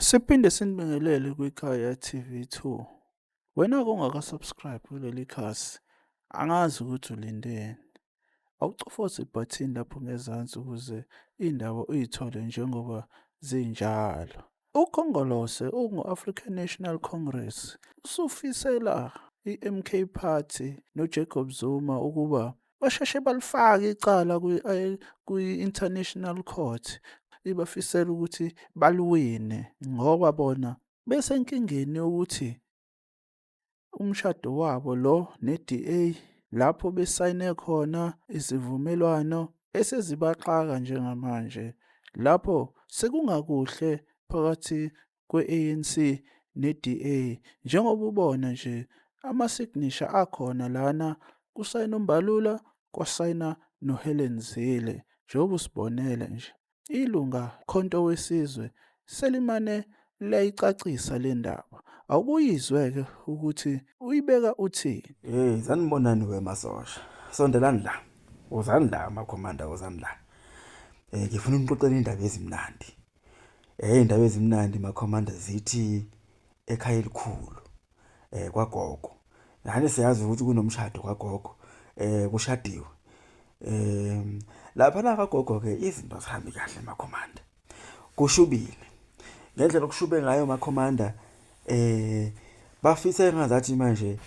Siphinde sinibingelele kwiKhaya TV 2. Wena-ke ongaka-subscribe kuleli khasi, angazi ukuthi ulindeni. Awucofoze ibhathini lapho ngezansi ukuze iy'ndaba uy'thole njengoba zinjalo. UKhongolose ungu-African National Congress usufisela i-MK Party noJacob Zuma ukuba basheshe balifake icala kwi-International Court ibafisela ukuthi baliwine ngoba bona besenkingeni yokuthi umshado wabo lo ne-DA lapho besayine khona izivumelwano esezibaxaka njengamanje lapho sekungakuhle phakathi kwe-ANC ne-DA njengoba ubona nje amasignisha akhona lana kusayina uMbalula kwasayina noHelen Zille njengoba usibonele nje ilunga Khonto Wesizwe selimane liyayicacisa le ndaba. Awukuyizwe-ke ukuthi uyibeka uthini. Hey, sanibonani we masosha. Sondelani la. Wozani la makhomanda, wozani la. Eh ngifuna unixoxela indaba ezimnandi. Eh indaba ezimnandi makhomanda zithi ekhaya elikhulu eh kwagogo. Nani siyazi ukuthi kunomshado kwagogo. Eh kushadiwe. Eh lapha la kagogo ke izinto azihambi kahle makhomanda. Kushubile. Ngendlela okushube ngayo makhomanda eh bafisa engazathi manje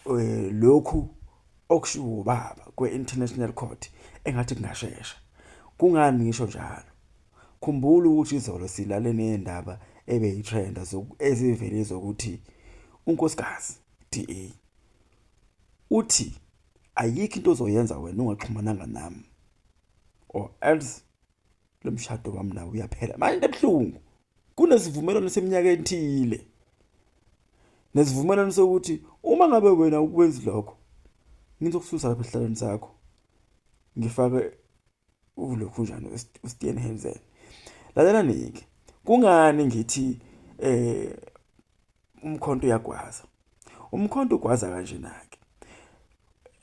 eh lokhu okushiwo ubaba kwe-International Court engathi kungashesha. Kungani ngisho njalo? Khumbula ukuthi izolo silale nendaba ebeyitrenda ezivele zokuthi unkosikazi DA uthi ayikho into ozoyenza wena ungaxhumananga nami or else lo mshado wami nawe uyaphela. Manje into ebuhlungu kunesivumelwano seminyaka ethile nesivumelwano sokuthi uma ngabe wena ukwenzi lokho ngizokususa lapha esihlalweni sakho ngifake ulokhu njani uSteenhuisen. Lalelani-ke, kungani ngithi eh umkhonto uyagwaza? Umkhonto ugwaza kanjena-ke.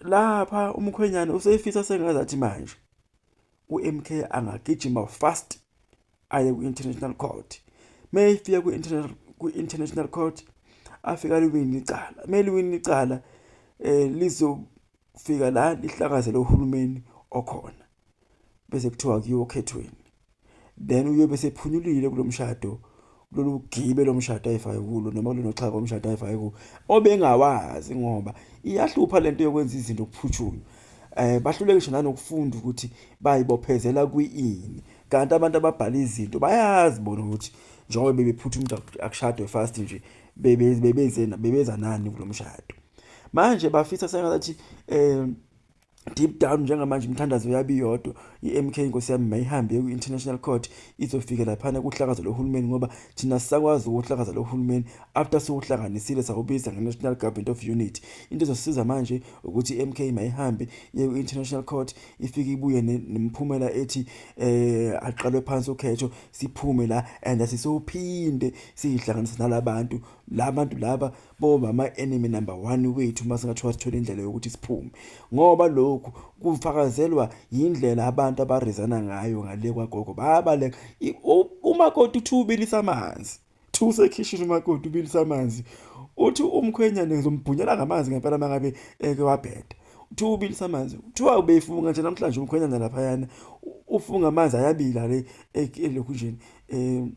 Lapha umkhwenyana usefisa sengazathi manje uMK angagijima fast aye ku-international court. Mayefika ku-international court afika liwini icala. Meliwini icala eh lizofika la lihlakaze lo hulumeni okhona. Bese kuthiwa kuyiwa okhethweni. Then uyobe sephunyulile kulo mshado kulolu gibe lomshado ayifake kulo noma kulolu xhaka lomshado ayifake kulo obengawazi ngoba iyahlupha lento yokwenza izinto kuphuthunywa eh bahluleke ngisho nanokufunda ukuthi bayibophezela kwi-ini kanti abantu ababhala izinto bayazi bona ukuthi njengoba bebephutha umuntu akushadwe fast nje bebeze bebeza nani kulo mshado manje bafisa sengathi eh deep down njengamanje imithandazo yabi yodwa i-MK inkosi yami mayihambe ku-international court izofika laphana kuhlakaza lo hulumeni ngoba thina sisakwazi ukuhlakaza lo hulumeni after siwuhlanganisile sawubiza nge-national government of unity. Into ezosiza manje ukuthi i-MK mayihambe iye ku-international court ifike ibuye nemiphumela ethi eh aqalwe phansi ukhetho siphume la and asisophinde siyihlanganise nalabantu labantu laba boba ama-enemy number one wethu uma singathiwa sithole indlela yokuthi siphume ngoba lokhu kufakazelwa yindlela abantu abarezana ngayo ngale kwagogo bayabaleka umakoti uthi ubilisa amanzi thi usekhishini umakoti ubilisa amanzi uthi umkhwenyane ngizombhunyela ngamanzi ngempela uma ngabe eke wabheda uthi ubilisa amanzi kuthiwa ubeyifunga nje namhlanje umkhwenyana laphayana ufunga amanzi ayabila le elokhu nje um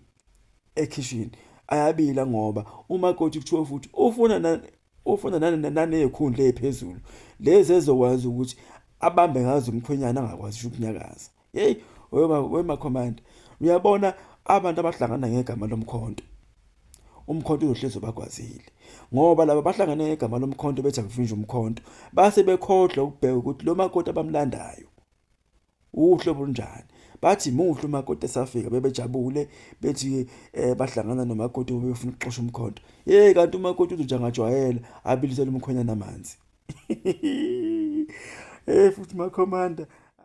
ekhishini ayabila ngoba umakoti kuthiwa futhi ufuna ufuna nanezikhundla eziphezulu lezi ezokwazi ukuthi abambe ngazo umkhwenyana angakwazi ukunyakaza. Hey wema wema commander uyabona abantu abahlangana ngegama lomkhonto umkhonto uzohlezi ubagwazile ngoba laba bahlangane ngegama lomkhonto bethi akuvinjwe umkhonto base bekhohlwa ukubheka ukuthi lo makoti abamlandayo uhlobo olunjani bathi muhle umakoti esafika bebejabule bethi eh bahlangana nomakoti befuna ukuxosha umkhonto hey kanti umakoti uzothi angajwayela abilisele umkhwenyana amanzi hey futhi makhomanda.